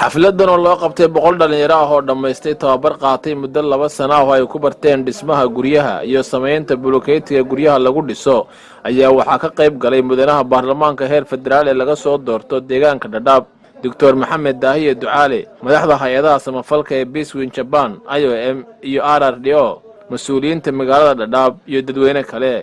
Xafladan oo loo qabtay 100 dhallinyaro ah oo dhammaystay tababar qaatay muddo 2 sano ah oo ay ku barteen dhismaha guryaha iyo samaynta bulokeytiga guryaha lagu dhiso ayaa waxaa ka qayb galay mudanaha baarlamaanka heer federaal ee laga soo doorto deegaanka Dhadhaab, Doctor Maxamed Daahiye Ducaale, madaxda hay-adaha samafalka ee Peace Winds Japan, IOM iyo RRDO, mas-uuliyiinta magaalada Dhadhaab iyo dadweyne kale.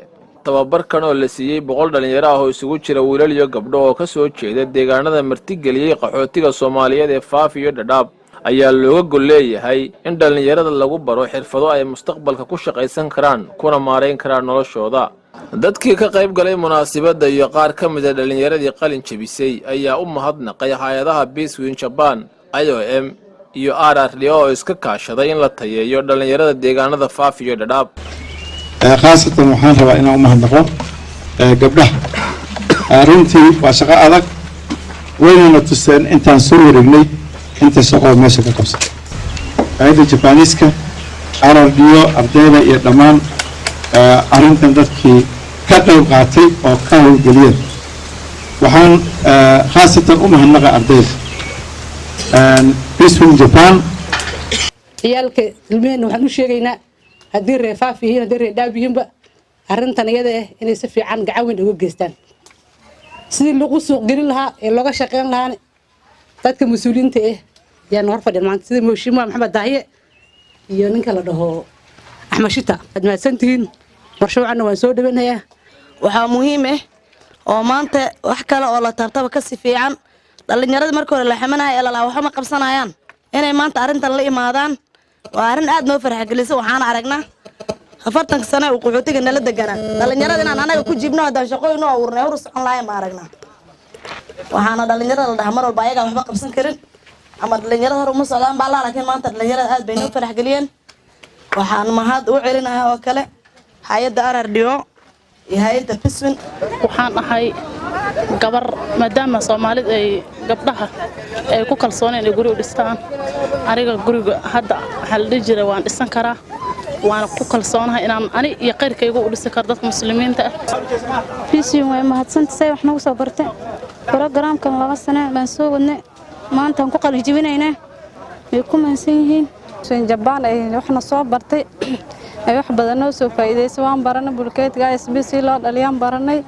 Tababarkan oo la siiyey 100 dhallinyaro ah oo isugu jira wiilal iyo gabdho oo ka soo jeeda deegaanada martigeliyey qaxootiga Soomaaliyeed ee Faafi iyo Dhadhaab ayaa looga gol leeyahay in dhallinyarada lagu baro xirfado ay mustaqbalka ku shaqaysan karaan kuna maarayn karaan noloshooda. Dadkii ka qayb galay munaasibadda iyo qaar ka mida dhallinyaradii qalin jebisay ayaa u mahadnaqay hay-adaha Peace Winds Japan, IOM iyo RRDO oo iska kaashaday in la tayeeyo dhallinyarada deegaanada Faafi iyo Dhadhaab. Khaasatan waxaan rabaa inaan u mahadnaqo gabdhaha. Runtii waa shaqo adag, waynana tuseen intaan soo wareegnay inta shaqoo meesha ka qabsatay. Hay-adda Jabaniiska, RRDO, ardayda iyo dhammaan arrintan dadkii ka qayb qaatay oo ka howlgeliyeen. Waxaan khaasatan u mahadnaqa ardayda Peace Winds Japan. Ciyaalka ilmeheenna waxaan u sheegaynaa, haddii reer Faaf yihiin, haddii reer Dhaab yihiinba, arrintan iyada ah inay si fiican gacan weyn uga geystaan sidii lagu suuq gelin lahaa ee looga shaqeyn lahaana. Dadka mas-uuliyiinta ah ayaan hor fadhiyan maanta, sida mheshimiwa Maxamed Daahiye iyo ninka la dhaho Axmed Shita. Waad mahadsantihiin, mashruucanna waan soo dhawanayaa. Waxaa muhiim ah oo maanta wax kale oo la taabtaba kasi fiican, dhallinyaradii marka hore la xamanahay ee lalahaa waxba ma qabsanayaan, inay maanta arrintan la imaadaan waa arrin aad noo farxagelisa. Waxaana aragnaa 40-ka sano uu qaxootiga nala deganaa dhallinyarada inaan anaga ku jibno. Haddaan shaqooyin u abuurnay, hor u socon lahayn ma aragnaa. Waxaana dhalinyarada la dhahaa mar walba ayagaa waxba qabsan karin ama dhalinyarada hor uma socdaan baa laa, laakiin maanta dhalinyarada aad bay noo farax geliyeen. Waxaan mahad u celinayaa oo kale hay-adda RRDO iyo hay-adda Peace Winds. Waxaan ahay gabar, maadaama Soomaalida ay gabdhaha ay ku kalsooneen ay guri u dhistaan. Aniga guriga hadda waxaa la dhihi jiray waan dhisan karaa, waana ku kalsoonahay inaan ani iyo qayrkayga u dhisi karo dadka Muslimiinta ah. Peace Winds way mahadsantahay wax nagu soo bartay. Programkan 2 sano baan soo wadnay, maantaan ku qalin jebinaynaa. Way ku mahadsan yihiin. Jabaan ay waxna soo bartay, ay wax badan noo soo faa'iideysay. Waan baranay bulkeedka ISP si loo dhaliyaan baranay.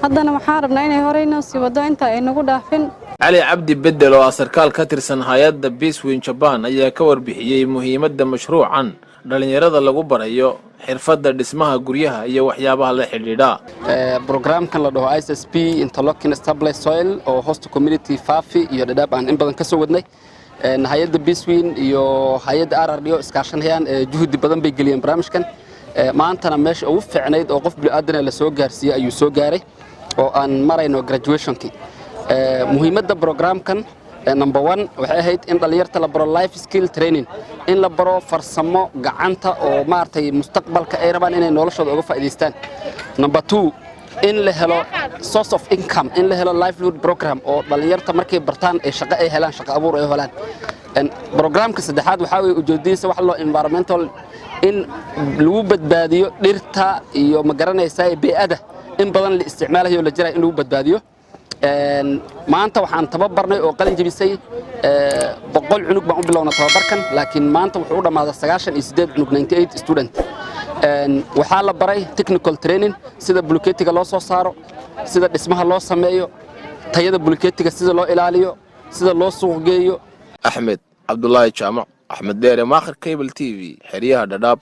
Haddana waxaan rabnaa inay horey noo sii wado inta ay nagu dhaafin. Cali Cabdi Bedel oo ah sarkaal ka tirsan hay-adda Peace Winds Japan ayaa ka warbixiyey muhiimadda mashruucan dhallinyarada lagu barayo xirfadda dhismaha guryaha iyo waxyaabaha la xidhiidha. Programkan la dhaho ISSP, Interlocking Stabilized Soil, oo host community Faafi iyo Dhadhaab aan in badan ka soo wadnay, hay-adda Peace Winds iyo hay-adda RRDO iskaashanayaan, juhdi badan bay geliyeen barnaamijkan. Maantana meesha ugu fiicnayd oo qof bini'aadana la soo gaarsiiyey ayuu soo gaaray oo aan marayno graduationkii. Muhiimadda programkan number one waxay ahayd in dhallinyarta la baro life skill training, in la baro farsamo gacanta oo maaragtay mustaqbalka ay rabaan inay noloshooda uga faa'iidaystaan. Number two, in la helo source of income, in la helo livelihood program oo dhallinyarta markay bartaan ay shaqo ay helaan, shaqo abuur ay helaan. Programka saddexaad waxaa weeye ujeedadiisa wax loo environmental, in lagu badbaadiyo dhirta iyo ma garanaysaa bee'ada in badan la isticmaalayo la jirayo in lagu badbaadiyo. Maanta waxaan tababarnay oo qalin jebisay 100 cunug baan u bilowna tababarkan, laakiin maanta wuxuu u dhammaaday 98 cunug, 98 student. Waxaa la baray technical training, sida bulkeetiga loo soo saaro, sida dhismaha loo sameeyo, tayada bulkeetiga sida loo ilaaliyo, sida loo suuq geeyo. Axmed Cabdulaahi Jaamac, Axmed Dheere, Maakhir Cable TV, xeryaha Dhadhaab.